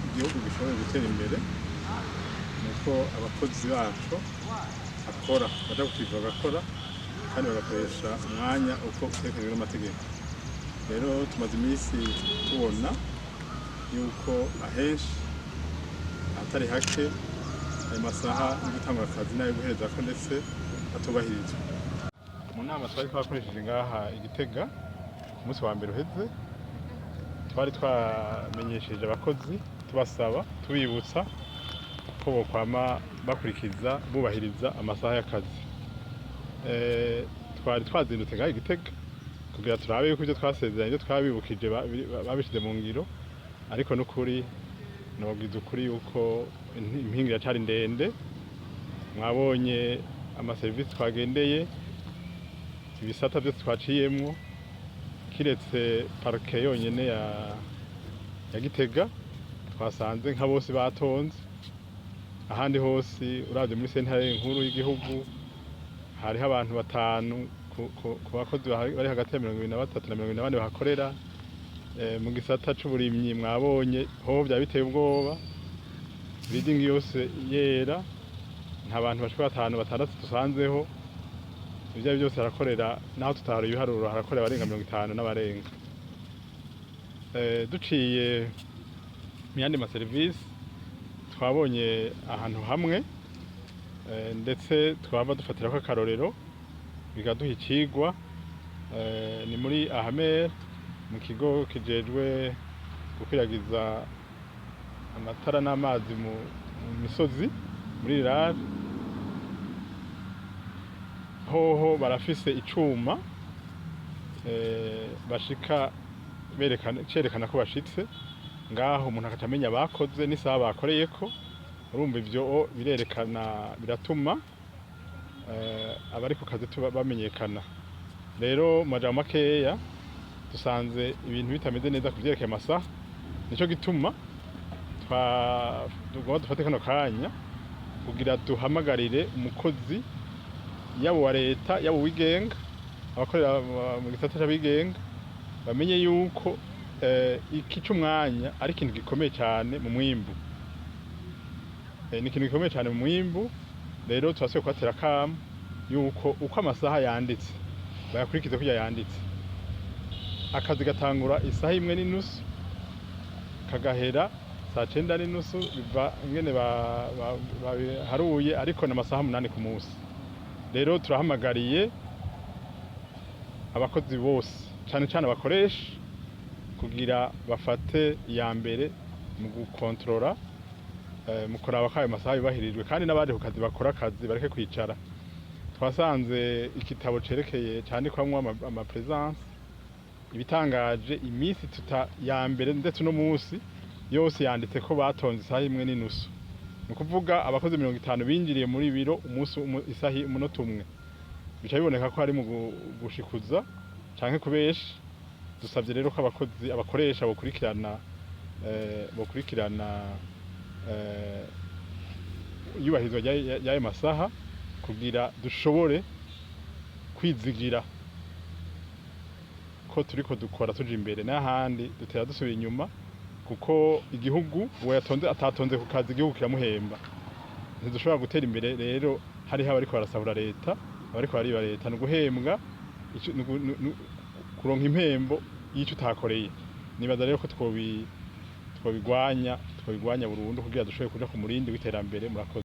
Igihugu gishoboye gutera imbere nuko abakozi baco bakora, baja kukivi bagakora kandi bagakoresha umwanya uko utegekanijwe n'amategeko. Rero tumaze iminsi tubona yuko ahenshi ahatari hake ayo masaha yo gutangura akazi n'ayo guherezako ndetse atubahirizwa. Mu nama twari twakoresheje ngaha i Gitega ku munsi wa mbere uheze, twari twamenyesheje abakozi, tubasaba, tubibutsa ko bokwama bakurikiza, bubahiriza amasaha y'akazi. Twari twazindutse ngaha i Gitega kugira turabe yuko ivyo twasezeranye, ivyo twabibukije, babishize mu ngiro, ariko n'ukuri nobabwiza ukuri yuko impinga iracari ndende. Mwabonye amaserivisi twagendeye, ibisata vyose twaciyemwo, kiretse parquet yonyene ya Gitega twasanze nka bose batonze. Ahandi hose, uravye muri sentare nkuru y'igihugu, hariho abantu batanu ku bakozi bari hagati ya 23 na 24 bahakorera. Mu gisata c'uburimyi mwabonye hoho vyari biteye ubwoba, building yose yera, nta bantu bashika batanu, batandatu dusanzeho. Ivyo ari vyose harakorera, naho tutaharuye ibiharuro, harakorera abarenga 50 n'abarenga. Duciye mu yandi maserivisi, twabonye ahantu hamwe ndetse twaba dufatirako akarorero bikaduha icigwa, ni muri AHAMER, mu kigo kijejwe gukwiragiza amatara n'amazi mu misozi, muri rural. Hoho barafise icuma bashika berekana, cerekana ko bashitse ngaho, umuntu akaca amenya bakoze n'isaha bakoreyeko. Urumva ivyo birerekana, biratuma abari ku kazi tuba bamenyekana. Rero mu majambo makeya, dusanze ibintu bitameze neza ku vyerekeye amasaha. Nico gituma tugomba dufate kano kanya kugira duhamagarire umukozi, yaba uwa leta, yaba uwigenga, abakorera mu gisata c'abigenga, bamenye yuko iki c'umwanya ari ikintu gikomeye cane mu mwimbu. Ni ikintu gikomeye cane mu mwimbu. Rero turasubiye kubatera akamo yuko uko amasaha yanditse bayakurikize kurya yanditse. Akazi gatangura isaha 1:30, kagahera saa 9:30, biva ingene babiharuye, ariko ni amasaha 8 ku munsi. Rero turahamagariye abakozi bose, cane cane abakoresha, kugira bafate iya mbere mu gukontorora, mu kuraba ko ayo masaha yubahirijwe, kandi n'abaje ku kazi bakora akazi, bareke kwicara. Twasanze igitabo cerekeye candikwamwo ama présence. Ibitangaje, iminsi tuta ya mbere ndetse uno munsi yose yanditse ko batonze isaha 1:30. Ni ukuvuga abakozi 50 binjiriye muri biro umunsi isaha umunota umwe. Bica biboneka ko ari mu gushikuza canke kubesha. Dusavye rero ko abakozi, abakoresha bokurikirana iyubahirizwa ry'ayo masaha kugira dushobore kwizigira ko turiko dukora tuja imbere, n'ahandi dutera dusubira inyuma, kuko igihugu, uwo yatonze atatonze ku kazi, igihugu kiramuhemba. Ntidushobora gutera imbere rero hariho abariko barasahura leta, abariko bariba leta. Ni uguhembwa kuronka impembo y'ico utakoreye. Nibaza rero ko twobigwanya burundu kugira dushobore kuja ku murindi w'iterambere. Murakoze.